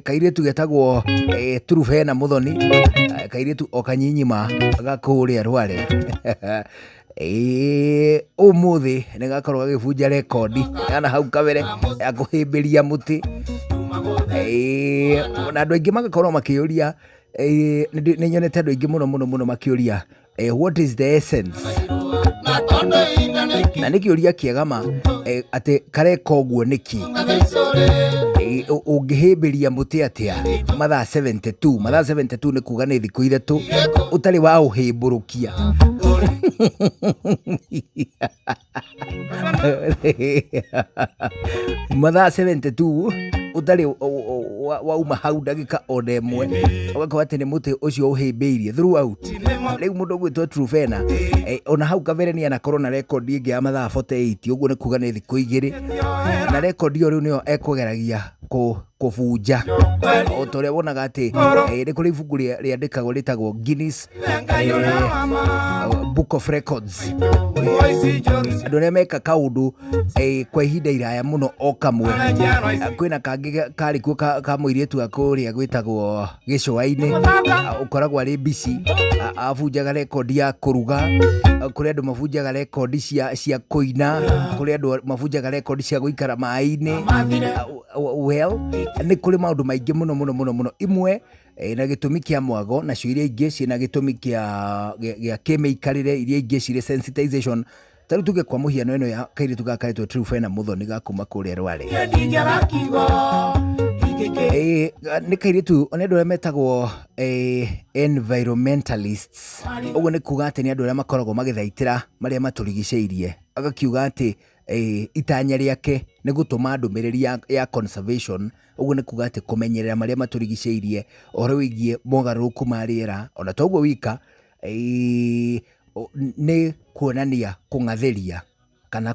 Kairĩtu getagwo Turubena Muthoni, kairĩtu o kanyinyima ga kũrĩa Rware. Ĩĩ ũmũthĩ nĩ gakorwo gagĩbunja rekondi ya na hau kabere ya kũhĩmbĩria mũtĩ. Ĩĩ na andũ aingĩ magakorwo makĩũria, nĩ nyonete andũ aingĩ mũno mũno mũno makĩũria what is the essence? Na nĩ kĩũria kĩega ma atĩ kareka ũguo nĩkĩ? Ũngĩhĩmbĩria mũtĩ atĩa mathaa 72? Mathaa 72 nĩ kuga nĩ thikũ 3 ũtarĩ wa ũhĩmbũrũkia. Mathaa 72 ũtarĩ wauma hau ndagĩka ona ĩmwe, ũgakorwo atĩ nĩ mũtĩ ũcio ũhĩmbĩirie throughout. Rĩu mũndũ ũgwĩtwo Trufena, ona hau kabere nĩ anakorwo na rekondi ĩngĩ ya mathaa 48, ũguo nĩ kuga nĩ thikũ 2, na rekondi ĩyo rĩu nĩyo ekũgeragia kũbunja. O ta ũrĩa wonaga atĩ nĩ kũrĩ ibuku rĩandĩkagwo rĩtagwo Guinness Book of Records. Andũ arĩa meka kaũndũ kwa ihinda iraya mũno o kamwe. Kwĩna kangĩ karĩ kuo ka mũirĩtu wa kũrĩa gwĩtagwo gĩcũa-inĩ, ũkoragwo arĩ mbici, abunjaga rekondi ya kũruga. Kũrĩ andũ mabunjaga rekondi cia kũina, kũrĩ andũ mabunjaga rekondi cia gũikara maĩ-inĩ. Well, nĩ kũrĩ maũndũ maingĩ mũno mũno mũno mũno, imwe na gĩtũmi kĩa mwago, nacio iria ingĩ ciĩna gĩtũmi gĩa kĩmĩikarĩre, iria ingĩ cirĩ sensitization. Ta rĩu tuge kwa mũhiano ĩno ya kairĩtu gaka karetwo Truphena Muthoni ga kuma kũrĩa Rware. Nĩ kairĩtu, nĩ andũ arĩa metagwo environmentalists. Ũguo nĩ kuga atĩ nĩ andũ arĩa makoragwo magĩthaitĩra marĩa matũrigicĩirie. Agakiuga atĩ itanya rĩake nĩ gũtũma ndũmĩrĩri ya conservation, ũguo nĩ kuga atĩ kũmenyerera marĩa matũrigicĩirie, ũhoro wĩgiĩ mogarũrũku ma rĩera. Ona to ũguo wika, nĩ kuonania kũng'athĩria kana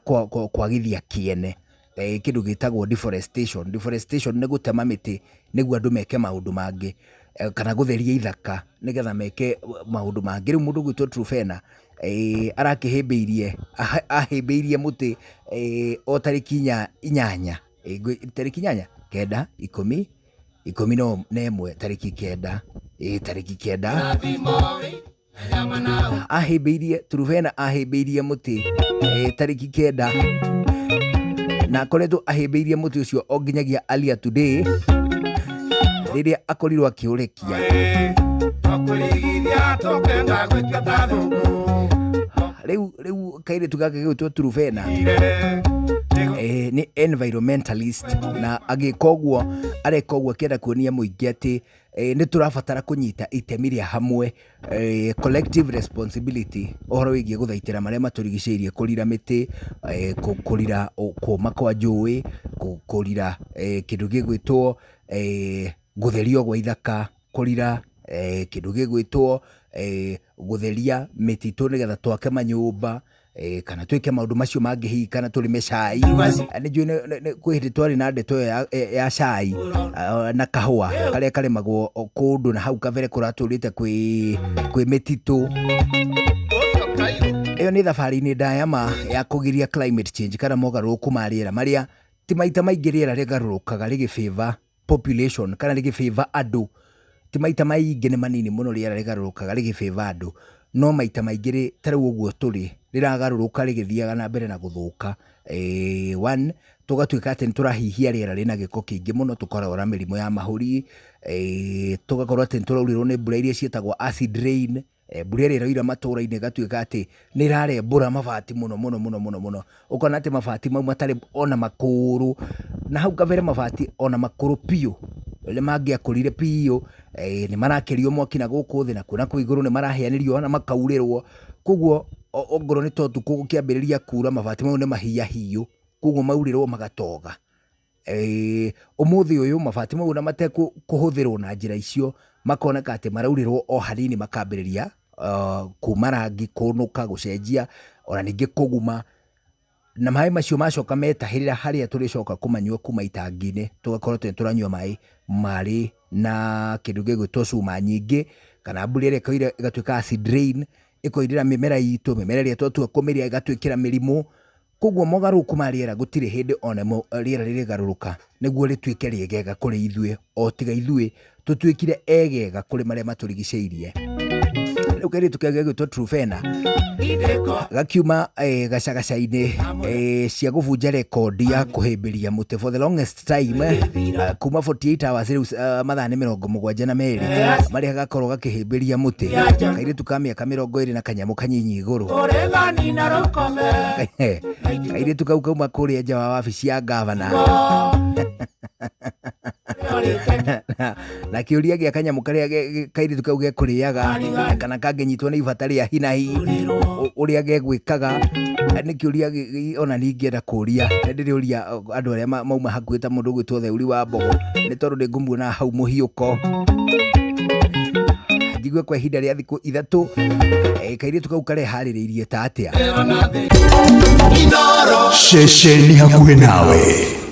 kwagithia kĩene kĩndũ gĩtagwo deforestation. Deforestation nĩ gũtema mĩtĩ nĩguo andũ meke maũndũ mangĩ, kana gũtheria ithaka nĩgetha meke maũndũ mangĩ. Rĩu mũndũ ũgwĩtwo Truphena arakĩhĩmbĩirie, ahĩmbĩirie mũtĩ o tarĩki 8, tarĩki 8, 9, 10, 11, tarĩki 9, tarĩki 9 ahĩmbĩirie, Truphena ahĩmbĩirie mũtĩ tarĩki 9, na akoretwo ahĩmbĩirie mũtĩ ũcio o nginyagia earlier today rĩrĩa akorirwo akĩũrekia. Rĩu kairĩtu gaka gĩgwĩtwo Truphena nĩ environmentalist, na agĩka ũguo areka ũguo akĩenda kuonia mũingĩ atĩ nĩ tũrabatara kũnyita itemi rĩa hamwe, collective responsibility, ũhoro wĩgiĩ gũthaitĩra marĩa matũrigicĩirie, kũrira mĩtĩ, kũrira kũma kwa njũĩ, kũrira kĩndũ gĩgwĩtwo gũtherio gwa ithaka, kũrira kĩndũ gĩgwĩtwo gũtheria mĩtitũ nĩgetha twake manyũmba, kana twĩke maũndũ macio mangĩ hihi, kana tũrĩme cai. Nĩ njũĩ kwĩ hĩndĩ twarĩ na ndeto ĩyo ya cai na kahũa karĩa karĩmagwo kũndũ na hau kabere kũratũrĩte kwĩ mĩtitũ. Ĩyo nĩ thabarĩ-inĩ ndaya ma ya kũgiria climate change kana mogarũrũku ma rĩera, marĩa ti maita maingĩ rĩera rĩgarũrũkaga rĩgĩ favor population kana rĩgĩ favor andũ. Ti maita maingĩ, nĩ manini mũno rĩera rĩgarũrũkaga rĩgĩ favor andũ, no maita maingĩ rĩ, ta rĩu ũguo tũrĩ, rĩragarũrũka rĩgĩthiaga na mbere na gũthũka. One, tũgatuĩka atĩ nĩ tũrahihia rĩera rĩna gĩko kĩingĩ mũno, tũkarwara mĩrimũ ya mahũri, tũgakorwo atĩ nĩ tũraurĩrwo nĩ mbura iria ciĩtagwo acid rain, mbura ĩrĩa ĩroira matũra-inĩ ĩgatuĩka atĩ nĩ ĩrarembũra mabati mũno mũno mũno mũno mũno, ũkona atĩ mabati mau matarĩ ona makũrũ, na hau kabere mabati ona makũrũ biũ nĩ mangĩakũrire biũ, nĩ marakĩrio mwaki na gũkũ thĩ, nakuo nakũu igũrũ nĩ marahĩanĩrio ona makaurĩrwo, koguo ongorwo nĩ ta ũtukũ gũkĩambĩrĩria kura mabati mau nĩ mahiahiũ, koguo maurĩrwo magatoga. Ũmũthĩ ũyũ mabati mau ona matekũhũthĩrwo na njĩra icio, makoneka atĩ maraurĩrwo o hanini makambĩrĩria kuma rangi, kũnũka, gũcenjia ona ningĩ kũguma. Na maĩ macio macoka metahĩrĩra harĩa tũrĩcoka kũmanyua kuma itangi-inĩ, tũgakorwo atĩ nĩ tũranyua maĩ marĩ na kĩndũ gĩgwĩtwo cuma nyingĩ, kana mbura ĩrĩa ĩkoira ĩgatuĩka acid rain, ĩkoirĩra mĩmera itũ, mĩmera ĩrĩa twatua kũmĩrĩa ĩgatwĩkĩra mĩrimũ. Koguo mogarũrũku ma rĩera gũtirĩ hĩndĩ ona ĩmwe rĩera rĩrĩgarũrũka nĩguo rĩtuĩke rĩegega kũrĩ ithuĩ, o tiga ithuĩ tũtuĩkire egega kũrĩ marĩa matũrigicĩirie. Rĩu kairĩtu kau gegwĩtwo Trufena gakiuma gacagaca-inĩ cia gũbunja rekondi ya kũhĩmbĩria mũtĩ for the longest time, kuma 48 hours rĩu, mathaa nĩ 72 marĩa gakorwo gakĩhĩmbĩria mũtĩ. Kairĩtu ka mĩaka 20 na kanyamũ kanyinyi igũrũ. Kairĩtu kau kauma kũrĩa nja wa wabici ya gavana na kĩũria gĩa kanyamũ karĩa kairĩtu kau gekũrĩaga kana kangĩnyitwo nĩ ibata rĩa hinahi ũrĩa gegwĩkaga nĩ kĩũria ona niĩ ingĩenda kũria. Nĩ ndĩrĩũria andũ arĩa mauma hakuhĩ ta mũndũ ũgwĩtwo Theuri wa Mbogo, nĩ tondũ nĩ ngũmuona hau mũhiũko njigue kwa ihinda rĩa thikũ 3 kairĩtu kau kareharĩrĩirie ta atĩa. Ceceni hakuhĩ nawe.